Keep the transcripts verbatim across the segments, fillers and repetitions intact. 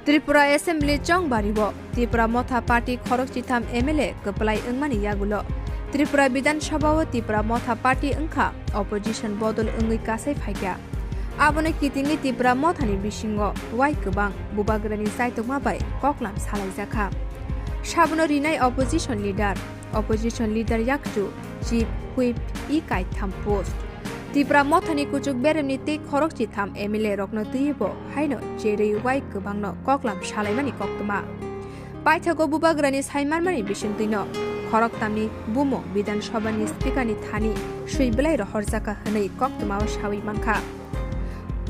Tripura Assembly chongbari-o Tipra Motha Party khorok chitham M L A kwplai wngmani yagulo Tripura Bidhan Sabha-o Tipra Motha Party wngkha opposition bodol wngwi kasai phaikha. Abono kitingwi Tipra Mothani bisingo wai kwbang bubagrani chaitokma bai koklam salaijakha. Sabono rinai opposition leader, opposition leader yakchu, chief whip, e kaitham post. Tipra Mothani kuchuk beremni tei khorok chitham M L A rokno twiwi bo haino cherwi wai kwbangno koklam salaimani koktwma. Paithago bubagrani saimanmani bisingtwino khoroktamni bumung Bidhan Sabhani Speakerni thani swi belai rohorjakha hwnwi koktwmao sawi mankha.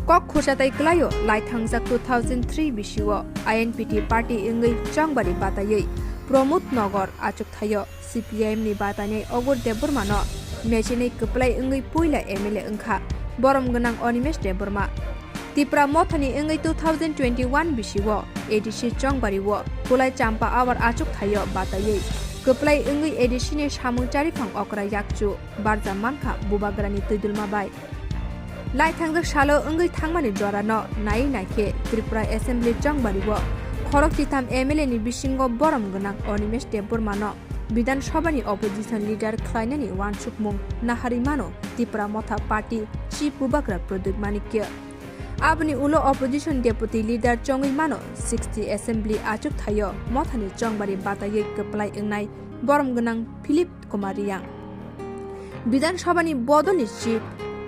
Kok khusatai kwlaio laithangjak two thousand three bisio I N P T party wngwi chongbari bataiwi Pramod Nagar achukthaio C P I M ni batainai Ogur Debbarma no mechinwi kwplai wngwi puila M L A wngkha borom gwnang Animesh Debbarma. Tipra Mothani wngwi two thousand twenty-one bisio A D C chongbari-o Kulai Champa Awar achukthaio bataiwi kwplai wngwi A D C ni samung chariphang okra yakchu barja mankha bubagrani twidulma bai. Laithangjak salo wngwi thangmani jorano naiwi naikhe Tripura Assembly chongbari-o khorok chitham M L A ni bisingo borom gwnang Animesh Debbarma no Bidhan Sabha ni opposition leader khlainani uansukmung naharwi mano Tipra Motha Party chief bubagra Pradyut Manikya. Aboni ulo opposition deputy leader chongwi mano sixty Assembly achukthaio Mothani chongbari bataiwi kwplai wngnai borom gwnang Philip Kumar Riyang. Bidhan Sabha ni bodol ni chief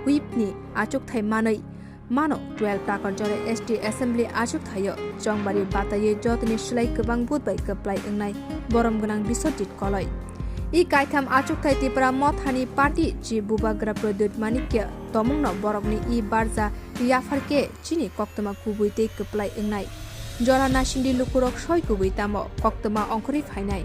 whip ni achukthai manwi mano twelve Takarjora S T Assembly achukthaio chongbari bataiwi jotoni slai kwbang vote bai kwplai wngnai borom gwnang Biswajit Koloi. E kaitham achukthai Tipra Mothani party chief bubagra Pradyut Manikya tomungno borokni e barja yapharkhe chini koktwma kubui tei kwplai wngnai. Jora nasingdi lukurok soi kubui tamo koktwma ongkhorwi phainai.